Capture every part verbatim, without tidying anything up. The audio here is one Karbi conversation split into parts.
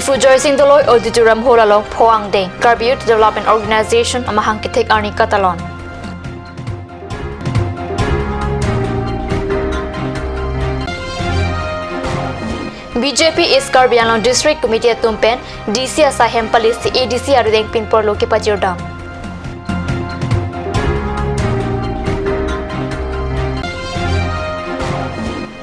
Diphu Joysing Doloi Auditorium Hall along pho angdeng Karbi Youth Development Organization amahang kethek arni katalon. B J P East Karbi Anglong District Committee atum pen D C asai hem pali si A D C arideng pinpur lo kepachirdam.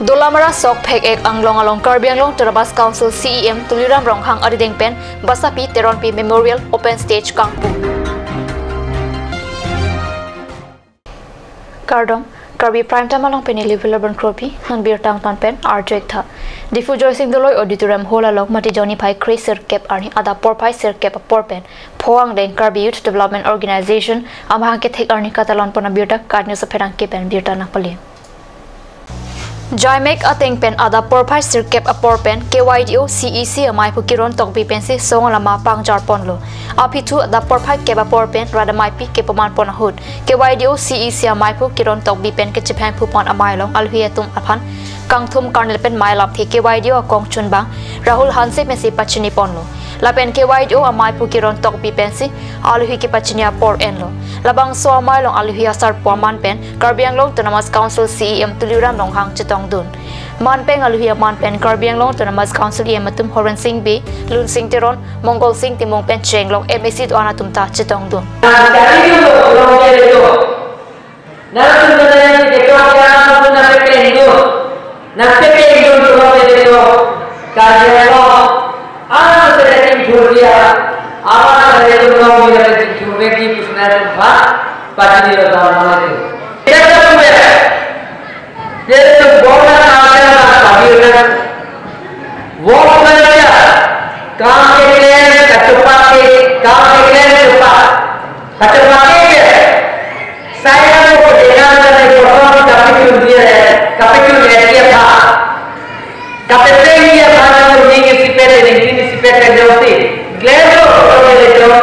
Dolamara Sokphek-ek Anglong along Karbi Anglong Autonomous Council C E M Tuliram Ronghang arideng pen Basapi Teronpi Memorial Open Stage kangpu. Kardom, Karbi Prime Time along pen neli Vilabon Kropi, non birta angton pen arju-ik tha. Diphu Joysing Doloi Auditorium Hall along Matijong niphai kre sirkep arni adap porphai sirkep apor pen pho angdeng Karbi Youth Development Organization amahang kethek arni katalon pon abirta KAT News apherangke pen birta nangpale. Jaimek ateng pen adap porphai sirkep apor pen K Y D O C E C amaiphu Kiron Tokbi pensi song alama pangjar ponlo. Aphi thu adap porphai kep apor pen rat ameipi kepaman pon ahut K Y D O C E C amaiphu Kiron Tokbi pen kechephan phupon amei along alohi atum aphan kangthum karnel pen mei lapthe K Y D O akong chunbang Rahul Hanse pensi pachini ponlo. Lapen K Y D O amaiphu Kiron Tokbi pensi alohi kepachini apor enlo. Labangso amei along alohi asarpo aman pen Karbi Anglong Autonomous Council C E M Tuliram Ronghang chetongdun. Man pen alohi aman pen Karbi Anglong Autonomous Council E M atum Horen Sing Bey, Lunsing Teron, Mongol Sing Timung pen chenglok M A C do-an atum ta chetongdun. Work culture, kam keklem kachepakke, kam keklem chepak, kachepakke ke. Saya mau kedengar dari program kapitun dia, kapitun dia apa? Kapitun dia apa? Ning isipet, ning isipet, ning isipet. Glero, glero,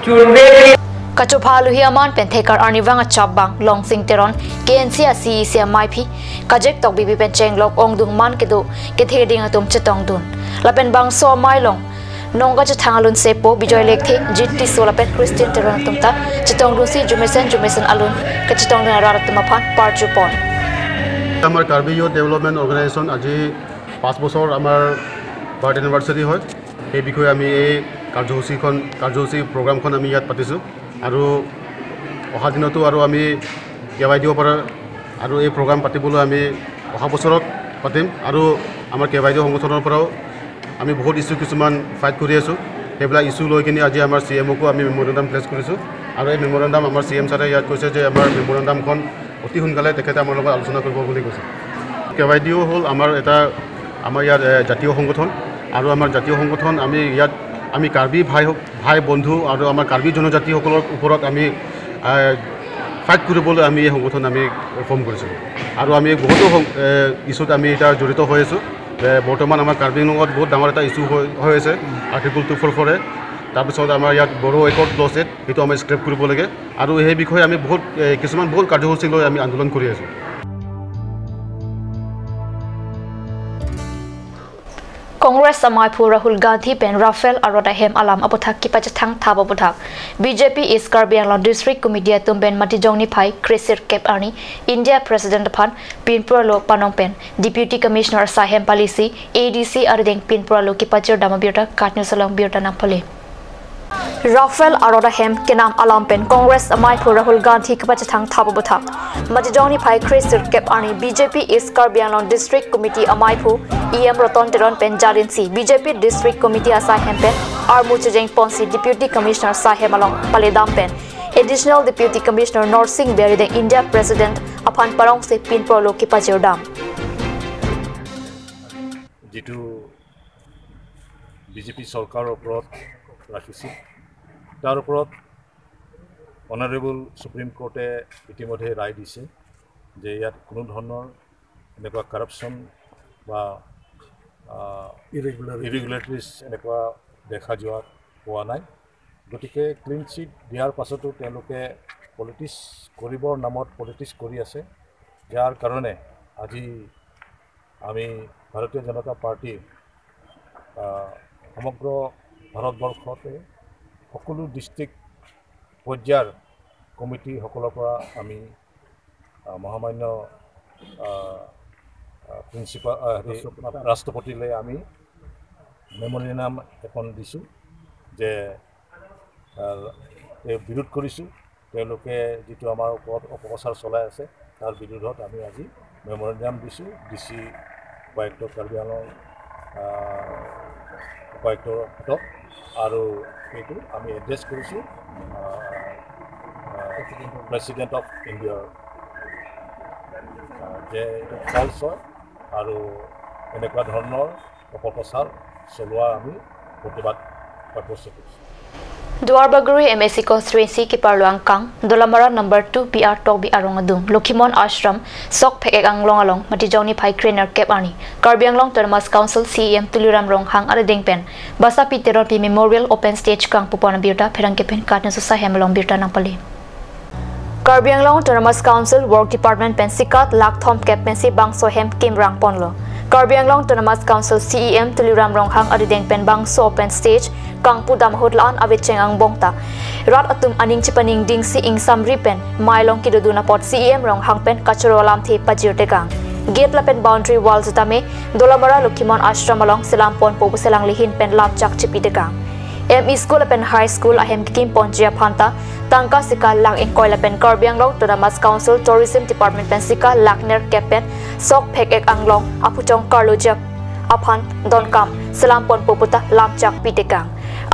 chunbe. Kachopha alohi aman pen thekar arnivang achap bang Longsing Teron, K N C a C E C amaiphi Kajek Tokbi pen chenglok ongdung man kedo kethe ding atum chetongdun. Lapen bangso amei along nong kachethang alun sepo Bijoy Lekthe, Jit Tisso lapen Christian Teron atum ta chetongdunsi jumesen jumesen alun kachetongdun arat atum aphan parju pon. আমাৰ Karbi youth development organisation আজি পাঁচ বছৰ আমাৰ birth anniversary হয়। সেই বিষয়ে আমি এই কাৰ্যসূচীখন, কাৰ্যসূচী প্ৰগ্ৰামখন আমি ইয়াত পাতিছোঁ। আৰু অহা দিনতো আৰু আমি কে ৱাই ডি অ'ৰ পৰা আৰু এই প্ৰগ্ৰাম পাতিবলৈ আমি অহা বছৰত পাতিম। আৰু আমাৰ কে ৱাই ডি অ' সংগঠনৰ পৰাও আমি বহুত ইছ্যু কিছুমান ফাইট কৰি আছোঁ। সেইবিলাক ইছ্যু লৈ কিনে আজি আমাৰ চি এমকো আমি মেমৰেণ্ডাম প্লেচ কৰিছোঁ। আৰু এই মেমৰেণ্ডাম আমাৰ চি এম ছাৰে ইয়াত কৈছে যে আমাৰ মেমৰেণ্ডামখন অতি সোনকালে তেখেতে আমাৰ লগত আলোচনা কৰিব বুলি কৈছে। কে ৱাই ডি অ' হ'ল আমাৰ এটা, আমাৰ ইয়াত, এ, জাতীয় সংগঠন। আৰু আমাৰ জাতীয় সংগঠন, আমি ইয়াত, আমি কাৰ্বি ভাই, ভাই বন্ধু আৰু আমাৰ কাৰ্বি জনজাতিসকলৰ ওপৰত আমি, এ, ফাইট কৰিবলৈ আমি এই সংগঠন আমি ফৰ্ম কৰিছিলোঁ। আৰু আমি বহুতো সং-, এ, ইছ্যুত আমি এতিয়া জড়িত হৈ আছোঁ। এ, বৰ্তমান আমাৰ কাৰ্বি আংলঙত বহুত ডাঙৰ এটা ইছ্যু হৈ, হৈ আছে, আৰ্টিকল টু ফ'ৰ ফ'ৰে। তাৰপিছত আমাৰ ইয়াত বড়ো একৰ্ড ক্লজ এইট, সেইটো আমি স্ক্ৰেপ কৰিব লাগে। আৰু সেই বিষয়ে আমি বহুত, এ, কিছুমান বহুত কাৰ্যসূচী লৈ আমি আন্দোলন কৰি আছোঁ। Congress amaiphu Rahul Gandhi pen Rafale arot ahem alam aputhak kepachethang thap aputhak B J P East Karbi Anglong District Committee atum pen Matijong niphai kre sirkep arni India President aphan pinpur alo panong pen Deputy Commissioner asai hem pali si A D C arideng pinpur alo kepachirdam abirta KAT News along birta nangpale. Rafale arot ahem kenam alam pen Congress amaiphu Rahul Gandhi kepachethang thap aputhak Matijong niphai kre sirkep arni B J P East Karbi Anglong District Committee amaiphu E M Roton Teron pen jarinsi B J P District Committee asai hem pen armu chejeng ponsi Deputy Commissioner asai hem along paledam pen Additional Deputy Commissioner Norsing Bey arideng India President aphan parong si pinpur alo kepachirdam. যিটো বিজেপি চৰকাৰৰ ওপৰত ৰাখিছিল, তাৰ ওপৰত honourable supreme কোৰ্টে ইতিমধ্যে ৰায় দিছে যে ইয়াত কোনো ধৰণৰ এনেকুৱা কাৰাপশ্যন বা, আহ, ইৰেগুলাৰিটি। ইৰেগুলাৰিটিজ এনেকুৱা দেখা যোৱা পোৱা নাই। গতিকে ক্লিন চিট দিয়াৰ পাছতো তেওঁলোকে পলিটিক্স কৰিবৰ নামত পলিটিক্স কৰি আছে, যাৰ কাৰণে আজি আমি ভাৰতীয় জনতা পাৰ্টীৰ, আহ, সমগ্ৰ ভাৰতবৰ্ষতে সকলো ডিষ্ট্ৰিক্ট পৰ্যায়ৰ কমিটিসকলৰ পৰা আমি, আহ, মহামান্য, আহ, আহ, প্ৰিন্সিপাল, আহ, হেৰি, ৰাষ্ট্ৰপতি। ৰাষ্ট্ৰপতিলৈ আমি মেমৰেণ্ডাম এখন দিছোঁ যে, আহ, এই বিৰোধ কৰিছোঁ, তেওঁলোকে যিটো আমাৰ ওপৰত অপপ্ৰচাৰ চলাই আছে, তাৰ বিৰোধত আমি আজি মেমৰেণ্ডাম দিছোঁ ডি চি উপায়ুক্ত, কাৰ্বি আংলং, আহ, উপায়ুক্তৰ হাতত। আৰু এইটো আমি এড্ৰেছ কৰিছোঁ, আহ, আহ, প্ৰেচিডেণ্ট অফ ইণ্ডিয়াৰ, আহ, যে এইটো ফল্ছ হয় আৰু এনেকুৱা ধৰণৰ অপপ্ৰচাৰ চলোৱা আমি প্ৰতিবাদ কাৰ্যসূচী কৰিছোঁ। Duarbagori M A C constituency kepar lo angkang, Dolamara number two P R Tokbi arong adung, Lokhimon Ashram, Sok Phek-ek Anglong along, Matijong niphai krenerkep arni, Karbi Anglong Autonomous Council C E M Tuliram Ronghang arideng pen Basapi Teronpi Memorial Open Stage kangpupon abirta pherangke pen katne susa hem along birta nangpale. Karbi Anglong Autonomous Council Work Department pen sikat lakh thomkep pensi bangso hem kimrang ponlo. Karbi Anglong Autonomous Council C E M Tuliram Ronghang arideng pen bangso open stage kangpu dam ahut la-an avecheng angbong ta rat atum aning chepaningdingsi ingsamri pen mai along kedodun apot C E M Ronghang pen kachoro alamthe pajirtekang. Gate lapen boundary wall sitame Dolamara Lokhimon Ashram along selam ponpo pusi alanglihin pen lamchak chipitekang. M E school lapen high school ahem kekim ponji aphan ta tangka sikat lakh ingkoi lapen Karbi Anglong Autonomous Council Tourism Department pen sikat lakh nerkep pen Sok Phek-ek Anglong apuchong karlo jap aphan donkam selam ponpo puta lamchak pitekang.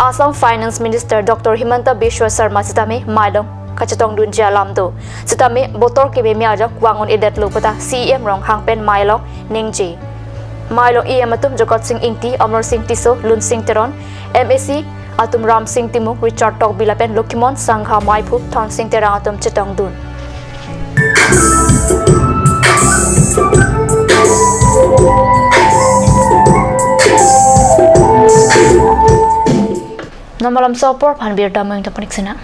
Assam Finance Minister Doctor Himanta Biswa Sarma sitame mai along kachetongdunji alam do. Sitame botor kememe ajok vang un-edetlo puta C E M Ronghang pen mai along ningje. Mai along E M atum Jagat Sing Ingti, Amar Sing Tisso, Lun Sing Teron, M A C atum Ram Sing Timung, Richard Tokbi lapen Lokhimon Sangha Maiphu, Thon Sing Terang atum chetongdun. Non malomso apor aphan birta mo-ingta panik sena.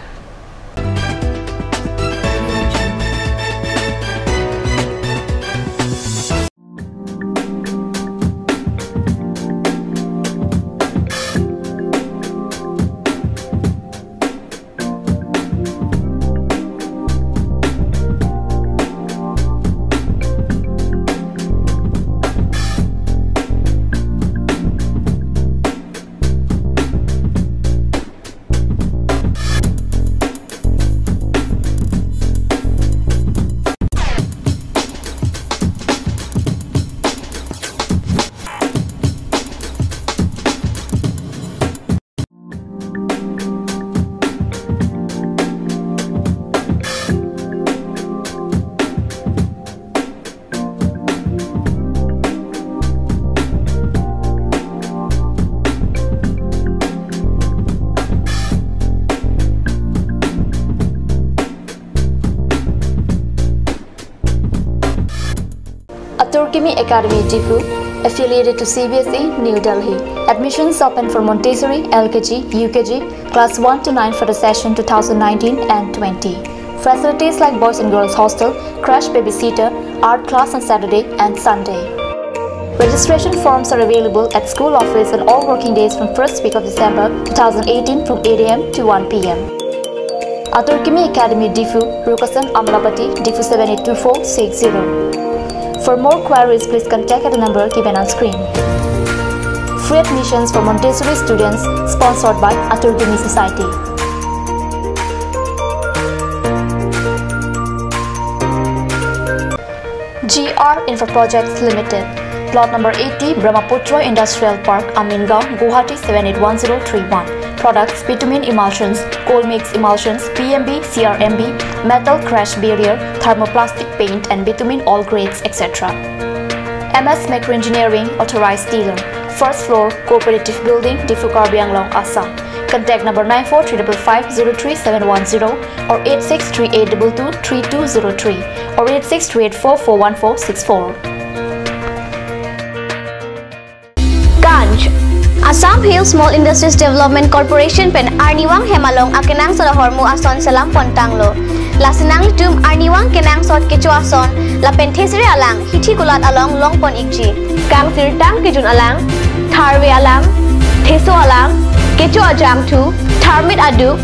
Atur Kimi Academy Diphu, affiliated to C B S E, New Delhi. Admissions open for Montessori, L K G, U K G, class one to nine for the session two thousand nineteen and twenty. Facilities like boys and girls hostel, crash babysitter, art class on Saturday and Sunday. Registration forms are available at school office on all working days from first week of December two thousand eighteen from eight A M to one P M. Atur Kimi Academy Diphu, Rukasan Amlapati, Diphu seven eight two four six zero. For more queries, please contact at the number given on screen. Free admissions for Montessori students, sponsored by Atur Kimi Society. G R Infra Projects Limited, Plot number eighty, Brahmaputra Industrial Park, Amingaon, Guwahati seven eight one zero three one. Products: bitumen emulsions, cold mix emulsions, P M B, C R M B, metal crash barrier, thermoplastic paint and bitumen all grades, et cetera. M S Micro Engineering, authorized dealer, first floor, Cooperative Building, Diphu, Karbi Anglong, Assam. Contact number nine four three five five zero three seven one zero or eight six three eight two two three two zero three or eight six three eight four four one four six four. Ganj. Assam Hill Small Industries Development Corporation pen arnivang hem along akenangsot ahormu ason selam pontanglo. Lasi nanglitum arnivang kenangsot kecho ason lapen thesere alang hithi kulat along longpon ikji. Kangsirtang kejun alang, tharve alang, Keso alang, kecho ajangthu, tharmit aduk,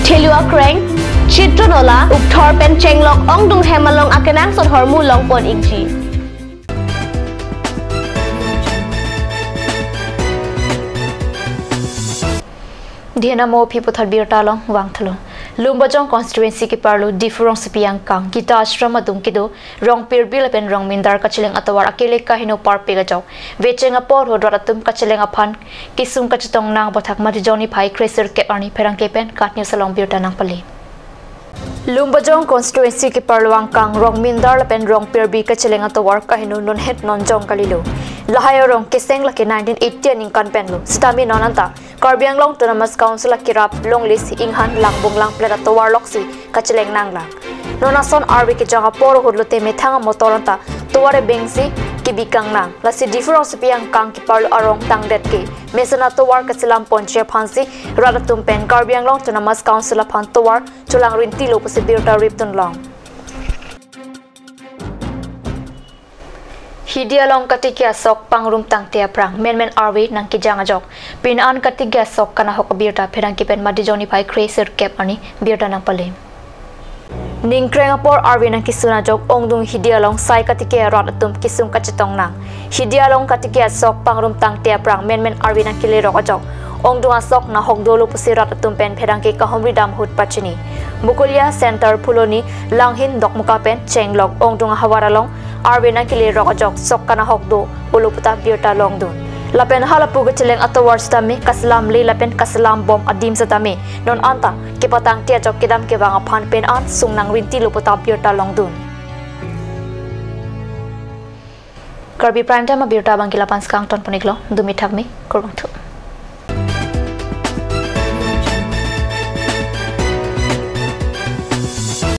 thelu akreng, chitron ola, ukthor pen chenglok ongdung hem along akenangsot ahormu longpon ikji. Dihena mo aphi puthot birta along vangthulo. Lumbajong constituency keparlo Diphu rongsopi angkang Gita Ashram adung kedo Rongpirbi lapen Rongmindar kacheleng atovar akele kaheno parpik ajok vecheng apor ahut rat atum kacheleng aphan kesung kachetong nang aphuthak Matijong niphai kre-sirkep arni pherangke pen KAT News along birta nangpale. Lumbajong constituency keparlo angkang Rongmindar lapen Rongpirbi kacheleng atovar kaheno nonhet nonjong kalilo. Lahai arong keseng lake nineteen eighty aningkan penlo. Sitame non anta Karbi Anglong Autonomous Council akerap longle si inghan langbung langplet atovar loksi kacheleng nanglang. Non ason arve kejang apor ahut lote methang amotor anta tovar ebengsi kebikang nang. Lasi Diphu rongsopi angkang keparlo arong tangdet ke mesen atovar kachelam ponji aphansi rat atum pen Karbi Anglong Autonomous Council aphan tovar cholangrinti lo pusi birta ripdun long. Hidi along katike asok pangrum tangte aphrang menmen arve nangkejang ajok pin an katike asok kanahok abirta pherangke pen Matijong niphai kre-sirkep arni birta nangpale. Ningkreng apor arve nangkesun ajok ongdung hidi along sai katike arat atum kesung kachetong nang. Hidi along katike asok pangrum tangte aphrang menmen arve nangkelerok ajok ongdung asok nahok dolo pusi rat atum pen pherangke kahumri dam ahut pachini. Mukulia Center, Phuloni, Langhin, Dokmoka pen chenglok ongdung ahavar along arve nangkelerok ajok sok kanahok do olo puta birta longdun. Lapen halapu kacheleng atovar sitame kaselam le lapen kaselam bom adim setame non anta kepatangte ajok kedam kevang aphan pin an sung nangrinti lo puta birta longdun. Karbi Prime Time abirta abangke lapu-an skang ton pon iklo, dumi thakmi, kurvangthu.